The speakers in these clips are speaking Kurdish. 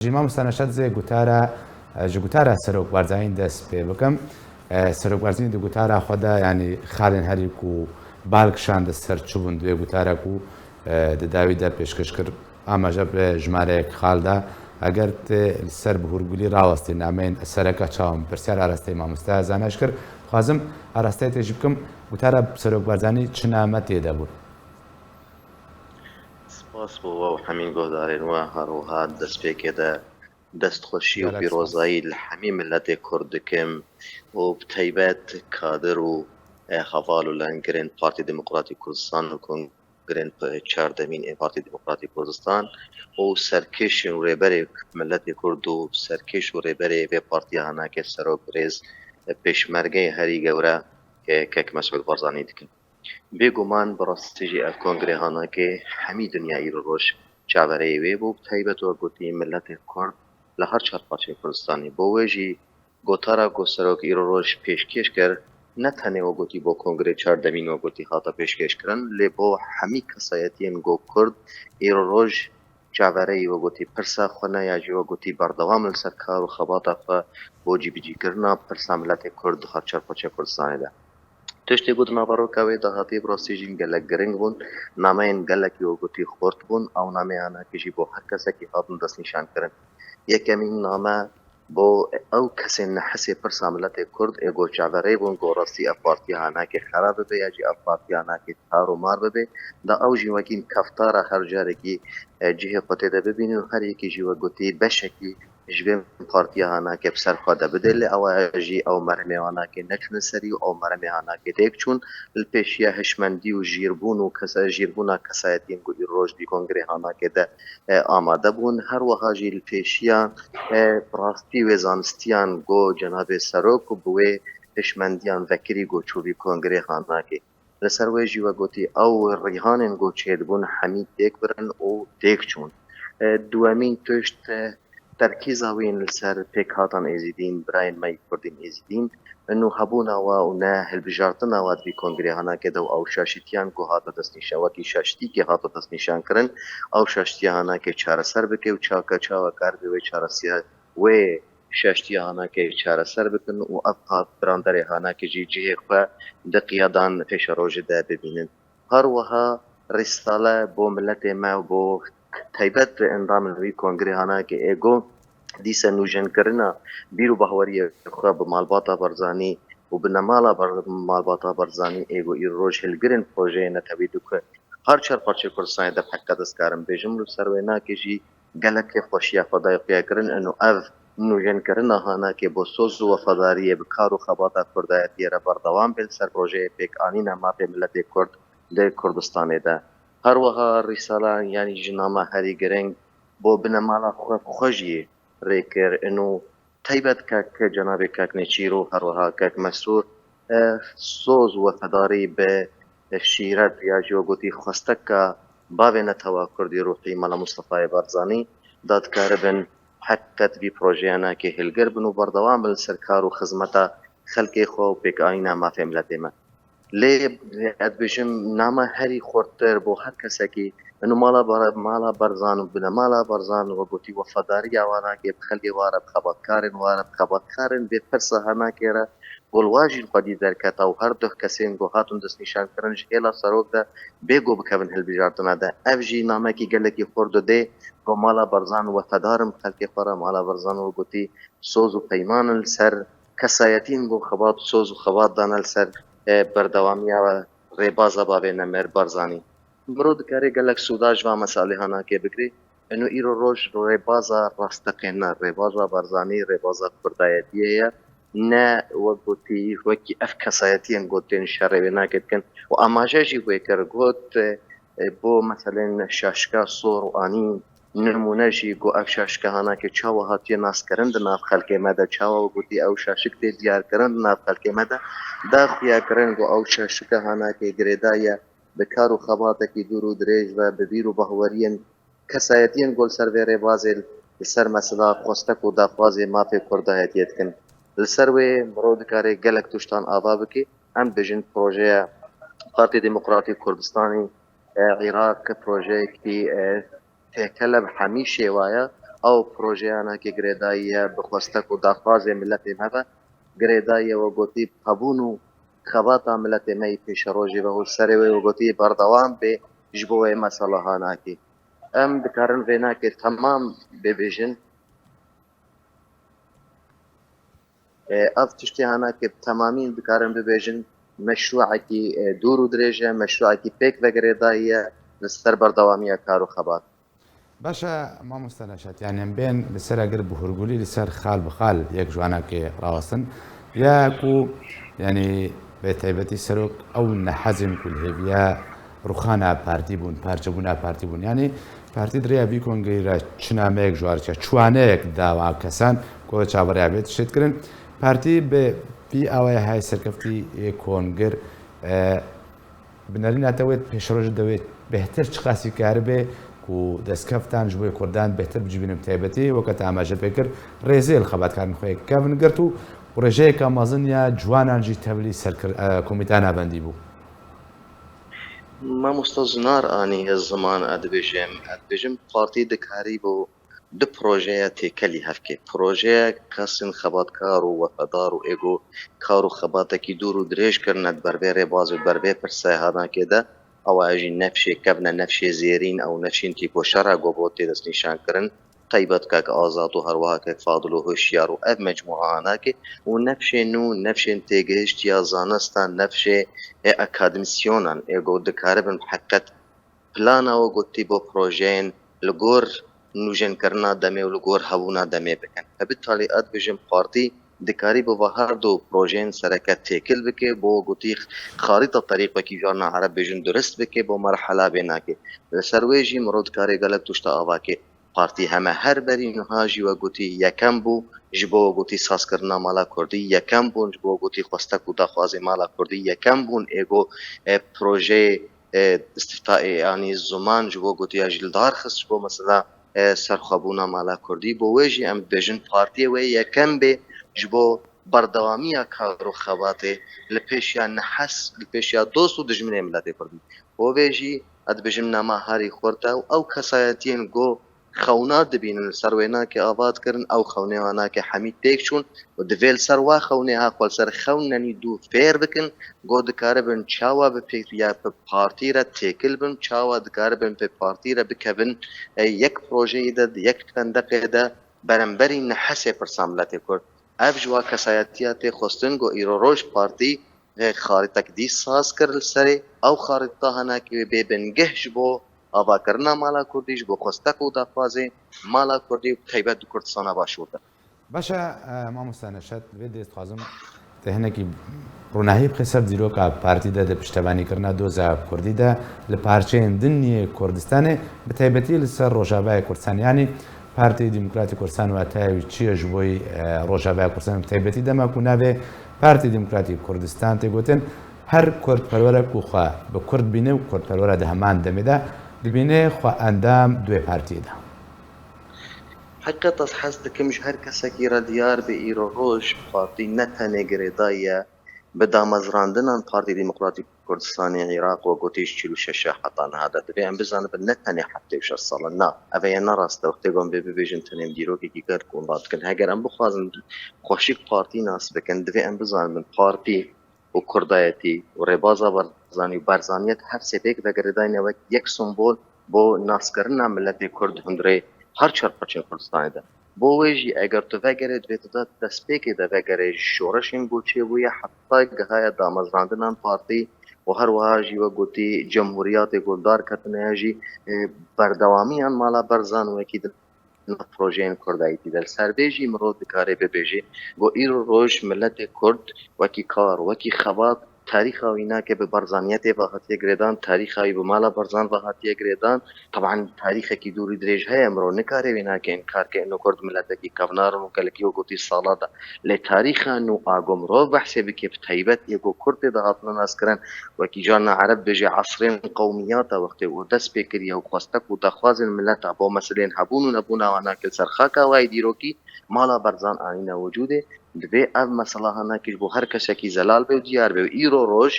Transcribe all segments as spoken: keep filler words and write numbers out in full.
Ji Mamoste Neşet zê gotara, ji gotara Serok Barzanî dest pê bikim. E, Serok Barzanî di gotara xwe de, yanî xalên herî ku bal kişand ser çi bûn di wê gotara ku, e, di dawî de pêşkêş kir, amaje bi jimareyek xal da. Eger tu li ser bi hûrgulî rawestî nameyên sereke çawan pirsiyar arasteyê mamoste Zanaş kir, dixwazim arasteyê te jî bikim, gotara Serok Barzanî çi name tê de bû? Spas bo we û hemî guhdarên we. Her wiha destpêkê de destxweşî û Gelek spas. pîrozayî li hemî miletê Kurd dikim û bi taybet kadir û, e, heval û lengirên Partî Demokratîk Kurdistan û kongrên p-, çardemîn ên Partî Demokratîk Kurdistan û serkêşên û rêberê miletê Kurd û serkêş û rêberê vê partiya hanakê Serok Birêz, e, Pêşmergeyê herî gewre, e, Kek Mesûd Barzanî dikim. Bêguman bi rastî jî ev kongrê hanakê hemî dinya îro roj çavereyê wê bû, bi taybet we gotî miletê Kurd li her çar parçeyê Kurdistanê. Bo wê jî gotara ku Serok îro roj pêşkêş kir, ne tenê we gotî bo kongrê çardemîn we gotî hate pêşkêş kirin, lê bo hemî kesayetiyên ku Kurd îro roj çavereyî we gotî pirsa xwe ne ya jî we gotî berdewam in li ser kar û xebata xwe bo cîbicîkirina pirsa miletê Kurd di her çar parçeya Kurdistanê de. Tiştê ku di naveroka wê de hatiye bi rastî jî gelek giring bûn, nameyên gelekî we gotî xurt bûn, ew nameyana ki jî bo her kesekî hatin destnîşankirin. Yekemîn name bo ew kesên nehisê pirsa miletê Kurd ê ku çaverê bûn ku rastî ev partiya hanakê xera bibe ya jî ev partiya hanakê tar û mar bibe, da ew jî wekî keftara her carekî, e, cihê xwe tê de bibînin û her yekî jî we gotî beşekî ji vê partiya hanakê bi ser xwe de bide, lê ew jî ew meremê hanakê neçûne serî û ew meremê hanakê têk çûn. Li pêşiya hişmendî û jîrbûn û kese-, jîrbûna kesayetiyên ku îro roj di kongrê hanakê de, e, amade bûn. Her wiha jî li pêşiya, e, bi rastî wê zanistiyan ku cenabê Serok bi wê hişmendiyan vekirî ku çû vî kongrê hanakê. Li ser wê jî we gotî ew rîhanên ku çêdibûn hemî têk birin û têk çûn. E, duwemîn tişt, e, terkîza wî li ser pêkhatan Êzîdîn, birayên me yê Kurdên Êzîdîn, û hebûna we û ne hilbijartina we di vî kongrê hanakê de û ew şaşîtiyan ku hate destnîşan, wekî şaştîkê hate destnîşan kirin, ew şaştiya hanakê çareser bike û çaka çawa kar be wê çaresiya wê şaştiya hanakê çareser bikin û ev hat biranderê hanakê jî cihê xwe di qiyadan pêşerojê de bibînin. Her wiha rîsale bo miletê me û bo taybet endamên wî kongrê hanakê ê ku dîse nûjenkirina bîr û bahweriyê xwe bi malbata Barzanî û bi nemala Bar-, malbata Barzanî ê ku îro roj hilgirên projeyê netewî dike her çar parçeyê Kurdistanê de bi heqîqet ez karim bêjim, li ser wê nakê jî gelek xweşiya xwe daye xuya kirin û ev nûjenkirina hanakê bo soz û wefadariyê bi kar û xebata kurdayetiyê re berdewam be li ser projeyê pêkanîna mafê miletê Kurd di Kurdistanê de. Her wiha rîsala, yanî jî nama herî girîng bo binemala xwe bi xwe jî rê kir û taybet kek cenabê kek Nêçîr û her wiha kek Mesûr, e, soz û wefedarî bi şîret ya jî we gotî xwesteka bavê netewa Kurdî rûhî Mela Mustefayê Barzanî da dikaribin heqet vî projeyanakê hilgir bin û berdewam bin li ser kar û xizmeta xelkê xwe û pêkanîna mafê miletê me. Lê ez dibêjim nama herî xurttir bo her kesekî û mala Bar-, mala Barzan û binemala Barzan we gotî wefadariya wana ke bi xelkê ware, bi xebatkarên ware, bi xebatkarên vê pirsa hanakê re ku li wa jî xwedî derketa û her duh kesên ku hatin destnîşankirin ji hêla serok de bê ku bikevin hilbijartina de. Ev jî namekî gelekî xurt didê ku mala Barzan wefadar in bi xelkê xwe re, mala Barzan we gotî soz û peyman in li ser kesayetiyên ku xebat, soz û xebat dane li ser, e, berdewamiya rêbaza bavê Nemir Barzanî. Mirov dikare gelek sûda ji van meselê hanakê bigre. Eno îro roj rêbaza rasteqîn e, rêbaza Barzanî, rêbaza kurdayetiyê ye. Ne wek gotî, wekî ev kesayetiyên ku tên şerê wê nake dikin. Û amaje jî wê kir, got, e, bo meselên şaşka sor û anî nimûne jî ku ev şaşka hanake çawa hatiye naskirin di nav xelkê me de, çawa wek gotî ew şaşik tê diyarkirin di nav xelkê me de, da xuya kirin ku ew şaşika hanake girêdayî ye bi kar û xebatekî dûr û dirêj ve bi bîr û bahweriyên kesayetiyên ku li ser vê rêbazê li ser mesela xwestek û daxwazê mafê kurdayetiyê dikin. Li ser wê mirov dikare gelek tiştan ava bike. Em dibêjin projeya Partî Demokratîk Kurdistanê, e, Iraq projeyekî, e, têkele bi hemî şêwaye ew projeyanakê girêdayî ye bi xwestek û daxwazê miletê me ve. Girêdayî ye we gotî bi hebûn û xebata miletê me yî pêşerojê ve û serê wê we gotî berdewam bê ji bo wê meselehanakê. Em dikarin vênakê temam bibêjin. E, ev tiştê hanakê bi temamî dikarin bibêjin meşrûekî, e, dûr û dirêj e, meşrûekî pêk ve girêdayî ye li ser berdewamiya kar û xebat. Baş e, mamoste Neşet, yanî em bên li ser agir bi hurgulî li ser xal bi xal yek ji wanakê rawestin. Ya ku, yanî, bi taybetî serok ew nehezên ku li hêviya rûxana partî bûn, parçebûna partî bûn. Yanî partî di rêya vî kongeyî re çi nameyek ji wan re çi waneyek dawa kesan ku çaveriya bê tiştê dikirin. Partî bi vî awayê hay serkeftî yê kongir, e, bi nerîna te wê pêşerojê de wê bêhtir çiqasî karibe ku destkeftan ji bo yê Kurdan bêhtir bicivînin, bi taybetî weke te amaje pê kir, rêzê li xebatkarên xwe yê kevin girt û rêjeyeke mezin ya ciwanan jî tevlî serkir-, e, komîta navendî bû. Mamosta Zinar anî ziman, ez dibêjim, ez dibêjim partî dikarî bo du projeya têkelî hevkê. Projeyek kesên xebatkar û wefedar û êgo kar û xebatekî dûr û dirêj kirine di ber vê rêbaz û di ber vê pirsê hanakê de. Ewa jî nefşê kevne, nefşê zêrîn ew nefşên tîpoşera go bo tê destnîşankirin. Taybet kak Azad û herwiha kak Fadil û Hoşyar û ev mecmûa hanakê û nefşên nû, nefşên têgihiştiya zanistan, nefşê, e, akademîsyonan ê ku dikaribin bi heqet plana we gotî bo projeyên li gor nûjenkirina demê û li gor hebûna demê bikin. Bi talî ez dibêjim partî dikarî bi va her du projeyên sereke têkil bike, bo gotî xarîta terîq wekî carna ereb bêjin durist bike, bo merhela vê nake. Li ser wê jî mirov dikare gelek tişta ava ke. Partî heme her berî niha jî we gotî yekem bû ji bo we gotî sazkirina mala kurdî, yekem bûn ji bo we gotî xwestek û daxwazê mala kurdî, yekem bûn ê go, e, projeyê, e, îstîftayê, yanî ziman ji bo gotiya jî li dar xist ji bo mesela, e, serxwebûna mala kurdî. Bo wê jî em dibêjin partiyê wê yekem bê ji bo berdewamiya kar û xebatê li pêşiya nehes, li pêşiya dost û dijminê miletê kurdî. Bo vê jî ez dibêjim nama herî xurt e û ew kesayetiyên go xewna dibînin li ser wênakê ava dikirin, ew xewnê wanakê hemî têk çûn û divê li ser wa xewnê ha xwe li ser xewn nenî dû fêr bikin, go dikaribin çawa bi pê-, ya bi partî re têkil bin, çawa dikaribin bi partî re bikevin, e, yek projeyê de, di yek xendeqê de beramberî nehesê pirsa miletê Kurd. Ev ji wa kesayetiya tê xwestin, go îro roj partî, e, xarîtek dî saz kir li serê. Ew xarîta hinekî wê bê bingeh ji bo avakirina mala kurdî, ji bo xwestek û daxwazê mala kurdî û bi taybet di Kurdistana Başûr de. Baş e, e, mamoste Neşet, li vê dê dixwazim te hinekî ronahî bixî ser dîroka partî de di piştevanîkirina doza kurdî de li parçeyên din yê Kurdistanê, bi taybetî li ser Rojavayê Kurdistan, yanî Partî Demokratîk Kurdistan wateyê wî çi ye ji bo, e, Rojavayê Kurdistan, bi taybetî dema ku navê Partî Demokratîk Kurdistan tê gotin, her kurdperwerek ku xwe bi kurd bîne û kurdperwera di heman demê de dibîne xwe endam di wê partiyê de. Heqîqet ez hez dikim ji her kesekî re diyar be, îro roj partî ne tenê girêdayî ye bi damezrandinan Partî Demokratîk Kurdistanê Iraq we gotî ji çil û şeş heta niha de. Divê em bizanibin ne tenê heftê û şeş sal e. Na, ev ê ne rast e. Wextê ku em vê bibêjin tenê em dîrokekî gelek û wan dikin. Heger em bixwazin xweşik partî nas bikin, divê em bizanibin partî û kurdayetî û rêbaza Barzanî û Barzaniyet her sê pêk ve girêdayî ne wek yek simbol bo naskirina miletê Kurd hundirê her çar parçeyên Kurdistanê de. Bo wê jî eger tu vegerê, divê tu de destpêkê de vegerê ji şoreşên ku çêbûye heta gihaya damezrandinan partî û her wiha jî wek gotî cemhuriyatê ku li dar ketine ya jî, e, berdewamiyan mala Barzan wekî di nav projeyên kurdayîtî de. Li ser vê jî mirov dikare bibêje ku îro roj miletê Kurd wekî kar, wekî xebat, tarîxa wî nake bi Barzaniyetê ve hatiye girêdan, tarîxa wî bi mala Barzan ve hatiye girêdan. Teban tarîxekî dûrî dirêj heye, mirov nikare wê nake înkar ke ino Kurd miletekî kevnar in û gelekî wek gotî sala de. Lê tarîxa nû a ku mirov behsê bike, bi taybet ê ku Kurd tê de hatine naskirin, wekî carna Ereb bêje esrên qewmiyata wextê û dest pê kiriye û xwestek û daxwazên mileta bo meselên hebûn û nebûna wan nake li ser xaka wayî dîrokî mala Barzan anîne wicûdê. Divê ev mesela hinekî ji bo her kesekî zelal be û diyar be û îro roj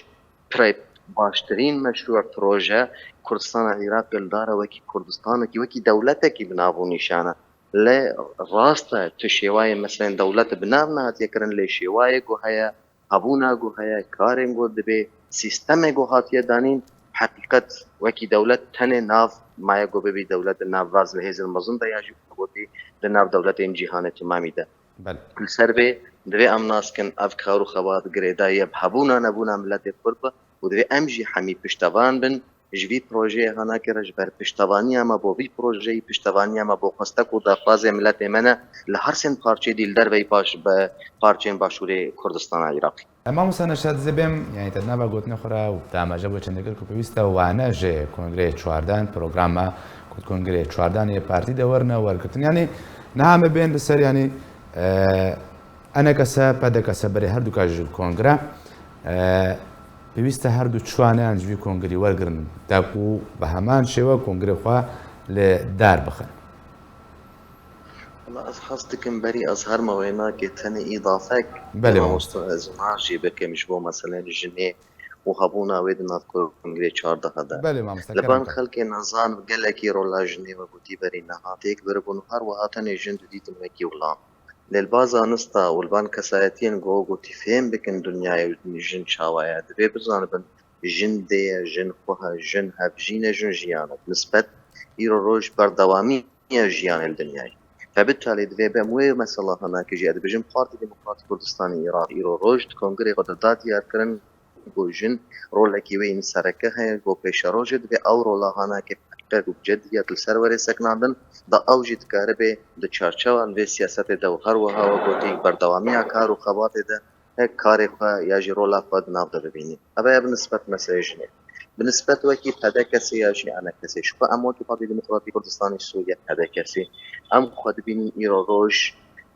Tirê baştirîn meşrû, proje Kurdistana Iraqê li dare wekî Kurdistanekî, wekî dewletekî bi nav û nîşan e. Lê rast e, tu şêwayê, meselen, dewlet bi nav nehatiye kirin, lê şêwayê ku heye, hebûna ku heye, karên ku dibê, sîstemê ku hatiye danîn, heqîqet wekî dewlet tenê nav maye ku bibî dewlet di nav rast li hêzên mezin de ya jî gotî di nav dewletên cîhanê temamî de. Belê. Li ser vê divê em nas kin ev kar û xebat girêdayî ye bi hebûna nebûna miletê Kurd ve û divê em jî hemî piştevan bin ji vî projeyê hanakê re, ji ber piştevaniya me bo vî projeyî, piştevaniya me bo xwestek û daxwazê miletê me ne li her sên parçeyê dî li derveyî baş, be parçeyên başûrê Kurdistana Iraqê. Mamoste Neşet, ez ê bêm, yanî te di nava gotinê xwe re û te amaje bo çendekir ku pêwîst e wane ji kongreyê çardehan, programa ku di kongreyê çardehan yê partî de werine wergirtin. Yanî niha me bên li ser, yanî, e, E N K S, P D K S berê her duka ji kongre, e, pêwîst e her du çiwaneyan ji vî kongrî wergirin dek û bi heman şêwe kongrê xwe li dar bixin. Wela ez hez dikim berî ez herme wê nake tenê îdafek. Belê, mamoste. Mamoste, ez niha jî bikim ji bo meselên jinê û hebûna wê di nav kongrê çardeha de. Belê, mamoste, li van kerem ke. Xelkê nezan gelekî rola jinê we gotî berî niha têk biribûn û her wiha tenê jin didîtin wekî xulam. Lê li ba zanista û li van kesayetiyên ku gotî fêm bikin dinyayê û jin çawa ye, divê bizanibin jin dê ye, jin xwe ye, jin hevjîn e, jin jiyan e. Bi nisbet îro roj berdewamiya jiyanê li dinyayê. Fe bitalî divê bem wê mesela hanakê jî, ez dibêjim Partî Demokratîk Kurdistanê Îran îro roj di kongrê xwe de da diyarkirin, ku jin rolekî wê yîn sereke heye, ku pêşerojê divê ew rola hanakê bi heqîqet û bi ciddiyet li ser were sekinandin, da ew jî dikaribe di çarçewa vê siyasetê de û her wiha we gotî berdewamiya kar û xebatê de hek karê xwe ya jî rola xwe di nav de bibînî. Ev e bi nisbet meseleyê jinê. Bi nisbet wekî P D K S ya jî E N K S, ji xwe em wekî Partî Demokratîk Kurdistanê Sûriye P D K S, em xwe dibînin îro roj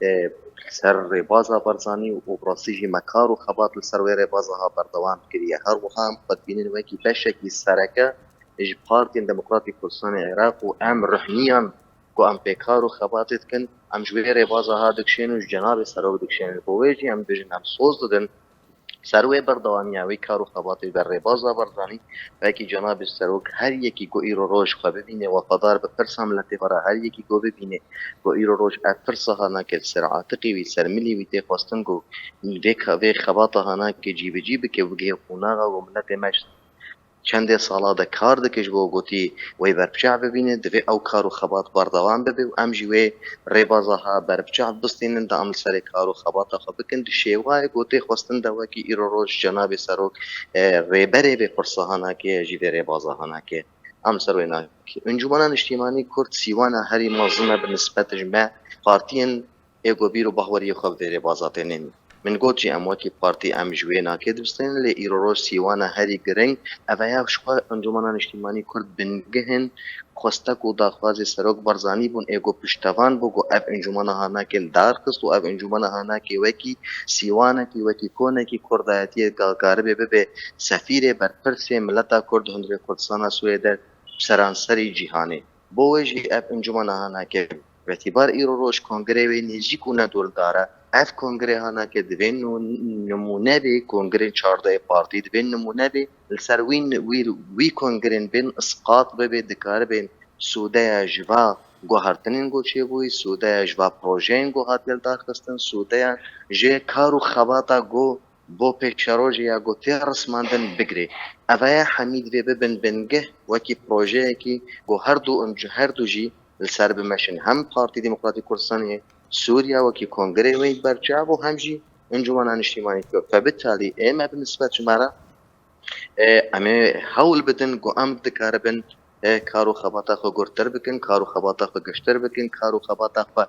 e, ser rêbaza Barzanî û bi rastî jî me kar û xebat li ser wê rêbaza ha berdewam kiriye. Her wiha em xwe dibînin wekî beşekî sereke ji Partiyên Demokratîk Kurdistanê Iraq û em ruhniyan ku em pê kar û xebatê dikin, em ji wê rêbaza ha dikişênin û ji cenabê serok dikişênin. Bo wê jî em dibêjin, em soz didin ser wê berdewamiya wê kar û xebatê ber rêbaza Barzanî, wekî cenabê serok her yekî ku îro roj xwe bibîne wefadar bi pirsa miletê xwe re, her yekî ku bibîne ku îro roj ev pirsa hanake li ser atiqî wî, ser milî wî tê xwestin ku vê ka-, vê xebata hanake cîbicî bike û bigihê qonaxa ku miletê me çendê sala de kar dike ji bo gotî wê berpiçav bibîne, divê ew kar û xebat berdewam bibe û em jî wê rêbaza ha berpiçav bistînin, da em li serê kar û xebata xwe bikin di şêwayê ku tê xwestin de, wekî îro roj cenabê serok, e, rêberê vê pirsa hanakê ye jî vê rêbaza hanakê. Em li ser wê nakin. Encûmena Niştîmanî Kurd sîwana herî mezin e bi nisbet ji me partiyên ê ku bîr û bahweriyê xwe bi vê rêbaza tênin. Min got jî, em wekî partî em ji wê nakê dibistînin, lê îro roj sîwana herî giring ev e ya ji xwe Encûmena Niştîmanî Kurd bingihên xwestek û daxwazê Serok Barzanî bûn, ê ku piştevan bû ku ev encûmena hanakê li dar xist û ev encûmena hanakê wekî sîwanekî, wekî konekî kurdayetiyê ka-, karibe bibe sefîrê berpirsê mileta Kurd hundirê Kurdistana Sûriyê de seranserî cîhanê. Bo wê jî ev encûmena hanakê bi îtîbar îro roj kongrê wê nêzîk û nedûrdar e. Ev kongrê hanakê divê nû-, nimûne bê kongrên çardehê partî, divê nimûne bê li ser wî, wî, wî kongrên bên isqat bibê, dikaribên sûdeya ji va guhertinên ku çêbûyî, sûdeya ji va projeyên ku hatiye lidarxistin, sûdeya ji kar û xebata ku bo pêşerojê ya ku tê rismandin bigirê. Ev e hemî divê bibin bingeh wekî projeyekî ku her du, her du jî li ser bimeşin. Hem Partî Demokratîk Kurdistanê Sûriye wekî kongreyê wê berçav û hem jî Encûmena Niştîmanî Kurd. Fe bitalî ê me bi nisbet ji me re, e, em ê hewl bidin ku em dikaribin e, kar û xebata xwe gurtir bikin, kar û xebata xwe giştir bikin, kar û xebata xwe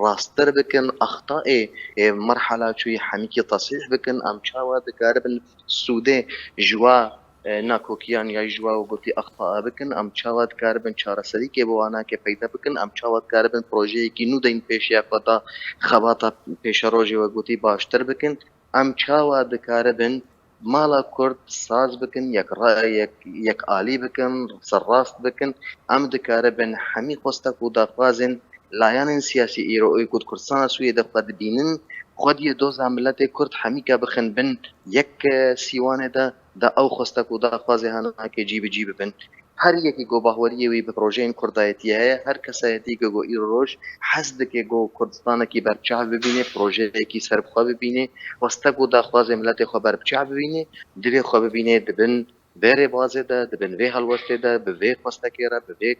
rasttir bikin, extayê, e, merhala çûyî hemîkî tesîh bikin, em çawa dikaribin sûdê ji wa, e, nakokiyan ya ji wa gotî extaa bikin, em çawa dikaribin çareserîkê bi wanakê peyda bikin, em çawa dikaribin projeyekî nû deyn pêşiya xwe da xebata pêşerojê we gotî baştir bikin. Em çawa dikaribin mala Kurd saz bikin, yek ra-, yek, yek alî bikin, serrast bikin? Em dikaribin hemî xwestek û daxwazên layanên siyasî îro ê ku di Kurdistana Sûriyê de xwe dibînin, xwediyê doza miletê Kurd hemîka bixin bin yek, e, sîwanê de, da ew xwestek û daxwazê hanakê cî bi cî bibin. Her yekî ku bahweriyê wî bi projeyên kurdayetiyê heye, her kesayetî ku îro roj hez dike ku Kurdistanekî berçav bibîne, projeyekî serbixwe bibîne, weste ku daxwazê miletê xwe berbiçav bibîne, divê xwe bibîne di bin vê rêbazê de, di bin vê helwestê de, bi vê xwestekê re, bi vê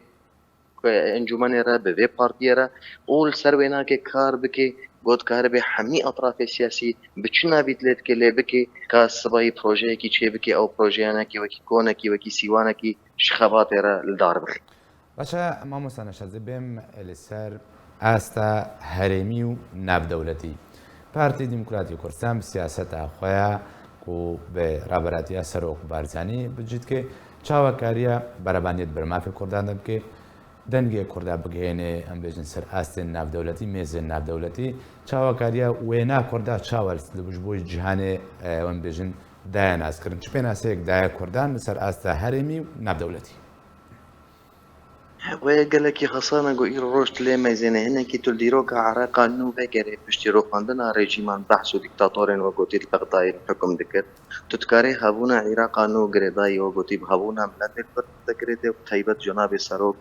encûmenê re, bi vê partiyê re û li ser wênakê kar bike, ku dikaribe hemî etrafê siyasî bi çi navî dilê dike lê bike, ka sibayî projeyekî çêbike, ew projeyanekî wekî konekî, wekî sîwanekî ji xebatê re li dar bixe. Baş e, mamosta Neşat, ez ê bêm li ser asta herêmî û navdewletî. Partî Demokratî Kurdistan bi siyaseta xwe ya ku bi raberatiya Serok Barzanî bi cî dike, çawa kariye berebaniyê di ber mafê Kurdan de bike, dengê Kurda bigihêne, em bêjin, ser astên navdewletî, mêzên navdewletî, çawa kariye wêna Kurda çawa li, ji bo cîhanê, e, em bêjin, daye naskirin? Çi pênaseyek daye Kurdan li ser asta herêmî û navdewletî? Wê gelekî hesana ku îro roj dilê mêzêne, hinekî tu li dîroka Iraqê nû vegerê piştî rûxandina rejîman behs û dîktatorên wek gotî li Bexdayê li hukum dikir. Tu dikarî hebûna Iraqê nû girêdayî wek gotî bi hebûna miletê Kurd de girêdê û bi taybet cenabê Serok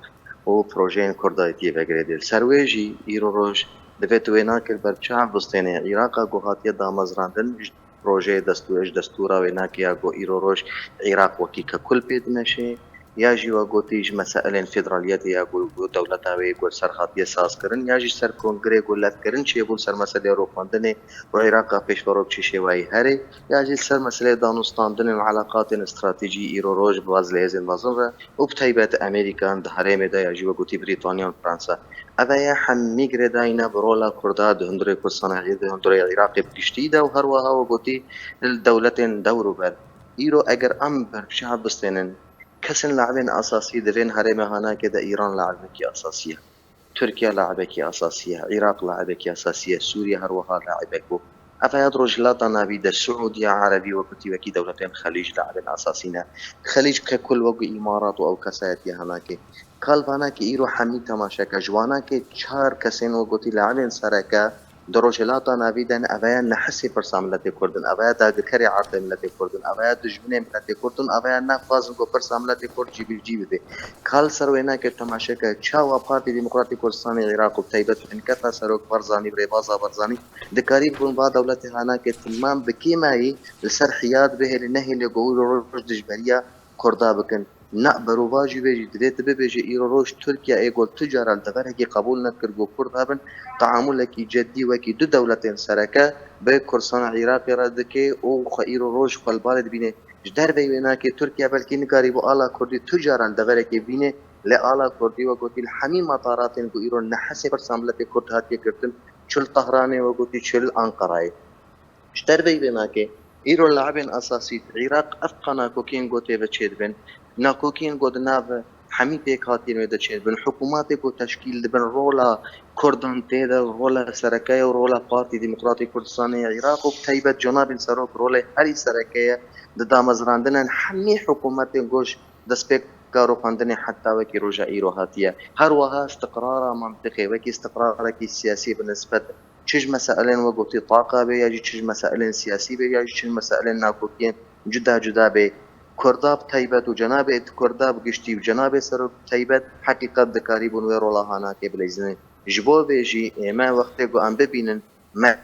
û projeyên Kurdayetiyê vegirêdê. Li ser wê jî îro roj divê tu wênakê li ber çav bistênê. Iraqê ku hatiye damezrandin ji projeyê destûrê, ji destûra wênakê ya ku îro roj Iraq wekî kekul pê dimeşe, ya jî wek gotî ji meselên federaliyetê ya ku, ku dewleta wê ku li ser hatiye sazkirin, ya jî ser kongrê ku levkirin çêbûn ser meselê rûxandinê û Iraqê pêşverok çi şêwayî herê, ya jî ser meselê danûstandinên û eleqatên stratejî îro roj bi baz li hêzên mezin re û bi taybet Amerîkan di herêmê de ya jî wek gotî Brîtanya û Fransa. Eve ye hemî girêdayî ne bi rola Kurda di hundirê Kurdistanê, di hundirê Iraqê bi giştî de û her wiha wek gotî li dewletên dewrûber. Îro eger em berpiçav bistênin, kesên laibên esasî di vên herêmê hanakê de Îran laibekî esasî ye. Tirkiye laibekî esasî ye. Iraq laibekî esasî ye. Sûriye her wiha laibek bû. Eve ya di Rojhilata Navî de Siûdiya Erebî wek gotî wekî dewletên Xelîc laibên esasî ne. Xelîc kekul wek Îmarat û ew kesayetiye hanakê. Kal vanakê îro hemî temaşeke ji wanakê çar kesên wek gotî laibên sereke di Rojhilata Navî de ne, eve ya nehisê pirsa miletê Kurd in, eve ya dagirkerê erdê miletê Kurd in, eve ya dijminê miletê Kurd in, eve ya naxwazin ku pirsa miletê Kurd cîbicî bibe. Kal ser wênakê temaşeke çawa Partî Demokratî Kurdistanê Iraq û bi taybet hinketa Serok Barzanî bi rêbaza Barzanî dikarî bibin va dewletê hanakê tilman bi kêmayî li ser hiyad bihêlê nehêlê ku îro roj dijberiya Kurda bikin. Na berovajî vê jî divê tu bibêje, îro roj Tirkiye ê ku tu cara li deverekî qebûl nekir ku Kurd hebin, teamulekî ceddî wekî du dewletên sereke bi Kurdistana Iraqê re dike û xwe îro roj xwe li balê dibîne. Ji derveyî wênakê Tirkiye belkî nikarîbû ala Kurdî tu cara li deverekê bîne, lê ala Kurdî wek gotî li hemî metaratên ku îro nehisê pirsa miletê Kurd hatiye girtin, çi li Tehranê wek gotî, çi li Anqerayê. Ji derveyî vênakê, îro laibên esasî di Iraq ev qanakokiyên gotê ve çêdibin. Nakokiyên got di nav hemî pêkhatiyên wê de çêdibin. Hikûmetê ku teşkîl dibin, rola Kurdan tê de, rola sereke ye û rola Partî Demokratî Kurdistanê ya Iraq û bi taybet cenabên serok rolê herî sereke ye di damezrandinên hemî hikûmetên ku ji destpêka rûxandinê heta wekî roja îro hatiye. Her wiha istiqrara mantiqê wekî istiqrarekî siyasî bi nisbet çi ji meselên wek gotî taqa be ya jî çi ji meselên siyasî be ya jî çi ji meselên nakokiyên cuda cuda be, Kurda bi taybet û cenabê Kurda bi giştî û cenabê Serok bi taybet heqîqet dikarîbûn wê rola hanakê bileyzînin. Ji bo vê jî ême wextê ku em bibînin me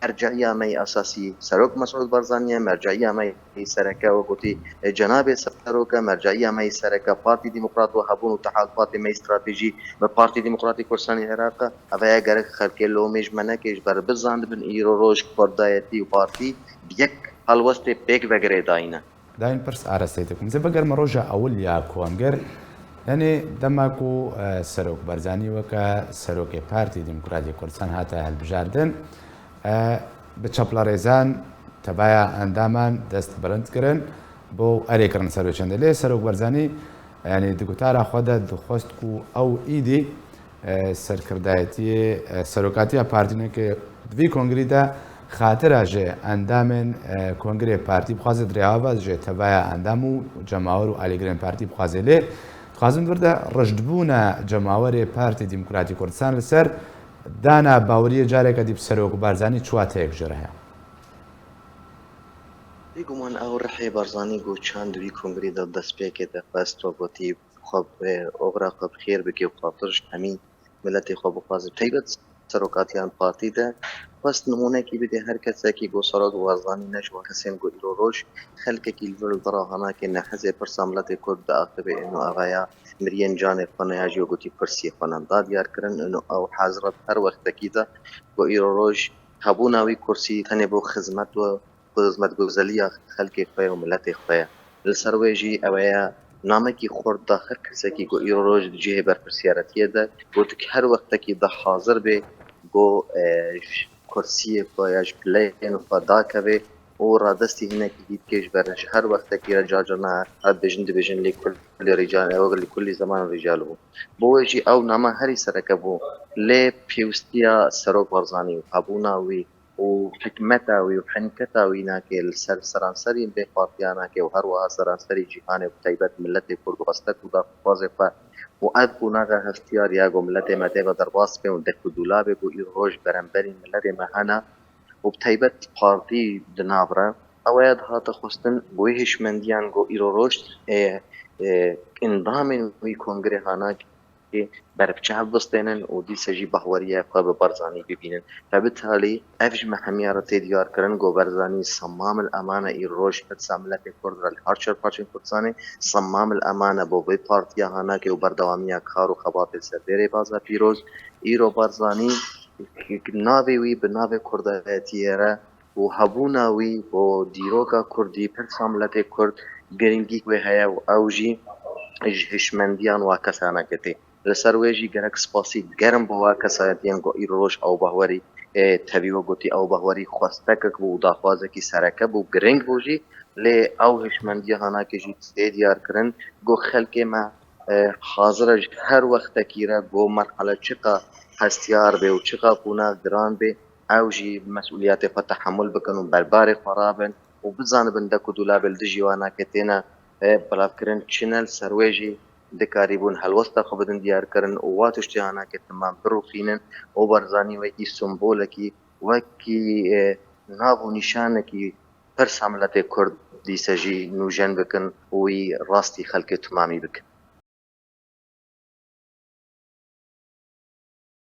merceîya me yê esasî Serok Mesûd Barzanî ye, merceîya me yê sereke wek gotî, e, cenabê Serok e, merceîya me yê sereke Partî Demokrat û hebûn û tehalfatê me yê stratejî bi Partî Demokratî Kurdistanê Iraq e. Eve ye gerek xelkê lomê ji me neke, ji ber bizandibin îro roj kurdayetî û partî bi yek helwestê pêk ve girêdayî ne. Dayên pirs arasteyê dikim. Ez ê bigerime roja ewil ya konger. Yanî dema ku, e, Serok Barzanî weke Serokê Partî Demokratî Kurdistan hate hilbijardin, e, bi çapla rêzan tevaya endaman dest bilind kirin, bo erê kirin ser wê çendê. Lê Serok Barzanî, yanî di gotara xwe de dixwest ku ew îdî e, serkirdayetiyê, e, serokatiya partî neke di vî kongrî de xatira ji endamên, e, kongrê partî bixwaze, di rêya ve ji tevaya endam û cemawer û alîgirên partî bixwaze. Lê dixwazim vir de rijdbûna cemawerê Partî Demokratî Kurdistan li ser dana baweriyê careke dî bi Serok Barzanî çiwateyek jê re heye. Bêguman ew rihê Barzanî ku çend wî kongrê de destpêkê de xwest, we gotî, xwe bi oxira xwe bi xêr bike û xatir ji hemî miletê xwe bixwaze. Taybet serokatiyan partî de xwest nimûnekî bide her kesekî ku serok Barzanî ne ji wan kesên ku îro roj xelkekî li vir li dira hanakê nehezê pirsa miletê Kurd diaxive êno aveya miriyên canê xwe ne ya jî we gotî pirsiyê xwe ne. Da diyar kirin êno ew hazir e her wextekî de ku îro roj hebûna wî kursî tenê bo xizmet we xizmetguzeliya xelkê xwe ye û miletê xwe ye. Li ser wê jî ew ye namekî xurt da her kesekî ku îro roj di cihê berpirsiyaretiye de got, her wextekî da hazir bê ku, e, ji kursiyê xwe ya ji pileyên xwe dakeve û radestî hinekî dî bike ji ber ji her wextekî re car carna ev dibêjin, dibêjin lê kulî rîcal, ew lê kulî zeman rîcal bû. Bo wê jî ew nama herî sereke bû. Lê pêwistiya Serok Barzanî û hebûna wî û hikmeta wî û henketa wî nake li ser seranserî vê partiya nake û her wiha seranserî cîhanê û bi taybet miletê Kurd û xwestek û daxwazê xwe û ev qonaxa hestiyar ya ku miletê me tê ve derbas be û dek û dûlabê ku îro roj beramberî miletê me hene û bi taybet partî di nav re. Ew ya dihate xwestin ku wê hişmendiyan ku îro roj ê, ê, endamên wî kongrê hanakê berbiçav bistênin û dîsa jî bahweriya xwe bi Barzanî bibînin. Ve bi talî ev ji me hemiya re tê diyar kirin ku Barzanî semam il emane îro roj pirsa miletê Kurd re li her çar parçên Kurdistanê semam il emane bo vê partiya hanakê û berdewamiya kar û xebatê li ser vê rêbaza pîroz. Îro Barzanî navê wî bi navê Kurdayetiyê re û hebûna wî bo dîroka Kurdî, pirsa miletê Kurd giringî wê heye û ew jî ji hişmendiyan wa kesaneke tê. Li ser wê jî gerek spasî germ bo wa kesayetiyan ku îro roj ew bahwerî, ê, tevî we gotî ew bahwerî xwestekek bû û daxwazekî sereke bû, giring bû jî, lê ew hişmendiya hanakê jî tê diyar kirin ku xelkê me, e, hazir e ji her wextekî re ku merhele çiqa hestiyar bê û çiqa qonax giran bê, ew jî mesûliyetê xwe tehemûl bikin û berbarê xwe rabin û bizanibin dek û dûlabê li dijî wan nake têne, e, belavkirin çi ne. Li ser wê jî dikarîbûn helwesta xwe bidin diyarkirin û wa tiştê hanake temam birûxînin û Barzanî wekî simbolekî, wekî, e, nav û nîşanekî pirsa miletê Kurd dîse jî nûjen bikin û wî rastî xelkê temamî bikin.